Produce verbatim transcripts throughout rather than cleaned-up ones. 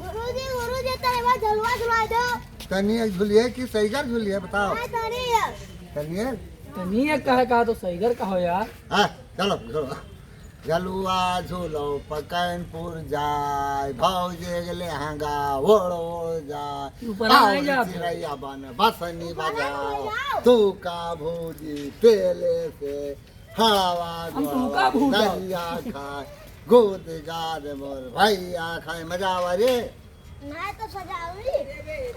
गुरुजी, गुरुजी, तनी बा झलुआ झुलाइ दो। तनी एक झुलिए कि सहीगर झुलिए, बताओ। हाँ, तनी एक। तनी एक? तनी एक कहे कहा तो सहीगर कहो यार। हाँ, चलो, चलो। झलुआ झूलो पकैनपुर जाए, भौजी के लेहंगा ओढ़ ओढ़ जाए। ऊपर आ आओ, नहीं जात हो। चिरैया बन बसनी बजाओ, तू का भौजी पेले से हवा हम तू का भूत है? दरिया खाए, गोद गाद मोर भैया खाए। मजा आवा रे। ना तो सजावली।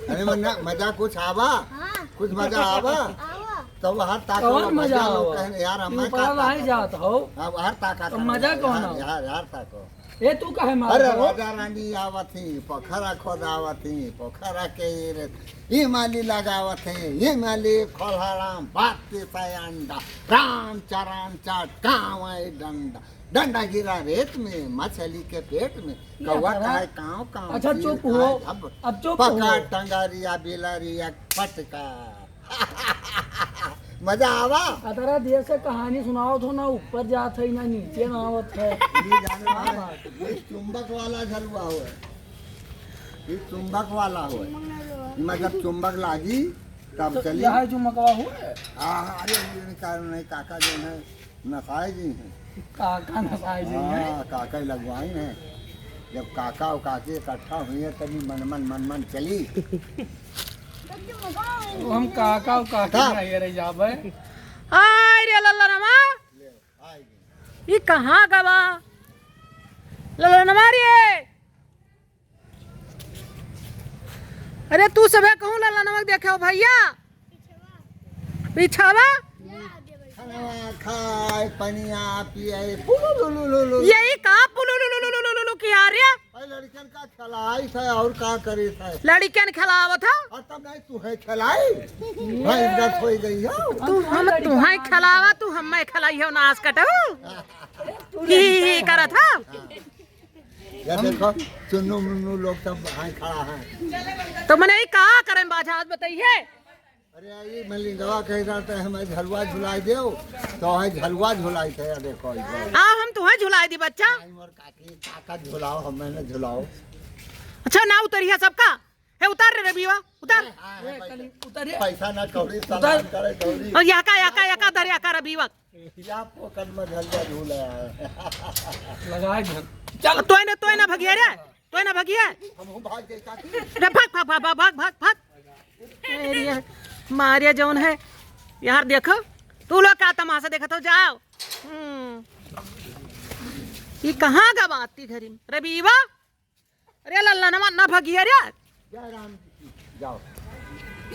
अरे मन्ना, मजा कुछ आवा? हाँ। कुछ मजा आवा? आवा। तो वो हर ताको कौन मजा मजा लोग आवा? कहने, "यार, हम तू मैं का पता नहीं ताकत जात हो। अब हर ताकत तो हम मजा यार, कौन यार, आवा? यार, यार ताको।" ए, तू काहे मार अरे रहा हो? राजा रानी आवत ही, पोखरा खोदावत ही, पोखरा के ये रे, ये माली लगावत है, ये माली खोलहराम, बात से अंडा, राम चरण चाट, कांव आई डंडा, डंडा गिरा रेत में, मछली के पेट में, ये कौवा करा। कहे कांव कांव, अच्छा, चील चुप हो। खाए धब, अब चुप पका हो। टंगरिया बिलरिया पटका। मजा आवा? अतरा देर से कहानी सुनावत हो, ना ऊपर जात है, ना नीचे ना आवत है। ये जाने का वाला, बात? ये चुंबक वाला झलुआ हो है। ये चुंबक वाला हो है। मतलब चुंबक लागी, तब तो चली। यह चुंबकवा हो है? हाँ, हाँ, अरे, ये नहीं कारण नहीं, काका जो है, नसाए जी हैं। काका नसाए जी हैं? हाँ, काका ही लगवाई हैं। जब काका और काकी इकट्ठा हुई हैं, तभी मन, मन, मन, मन चली। तो हम काका और काकी का? नहीं रह जाबे। आय रे लल्ला नमा। ले, आय गई। ई कहाँ गवा? लल्ला नमा रे। अरे तू सबे कहूँ लल्ला नमा देखे हो भैया? पिछावा? खाना खाए, पनिया पिए, पुलुलुलुलुलु। यही का पुलुलुलुलुलु किया रे? अरे लड़कन का खिलाई है और का करी है? लड़कन खिलावत है? और तब नहीं तू है खिलाई? भैंस गस हो गई हो। तू हम, तू है खिलावा, तू हम मैं खिलाई हो नाश कटू। ही, ही, ही करत है। या देखो, चुन्नू मुन्नू लोग सब वहाँ खड़ा है। तो मने ई का करें बाझा, आज बताइए। अरे, ये मलिंगवा कह रहा था, हमें झलुआ झुलाई देव, तो हमें झलुआ झुलाई थे, या देखो, इधर। आओ, हम तुम्हें झुलाई दी, बच्चा। नहीं, मोर काकी, काका झुलाओ, हमें न झुलाओ। अच्छा, ना उतरिया सबका। हे, उतार रे रबिया, उतार। हाँ, हाँ, ए, पैसा। कली, उतार रे। पैसा ना कौड़ी, उतार। सलाम करे कौड़ी। और यहाँ का, यहाँ का, यहाँ का धर, यहाँ का रबिया। या पोकट में झलुआ झूल आया है। लगाए घर। चल, तोय ना, तोय ना भगिया रे, तोय ना भगिया। हम हूँ भाग जाए काकी। रे भाग, भाग, भाग। अरे, मारे जौन है, यार देखो, तू लोग का तमाशा देखत हो, जाओ। हम्म। ई कहाँ गवाती घरी में? रबिया, अरे लल्ला, ना, ना भगिया रे। जय राम जी की, जाओ।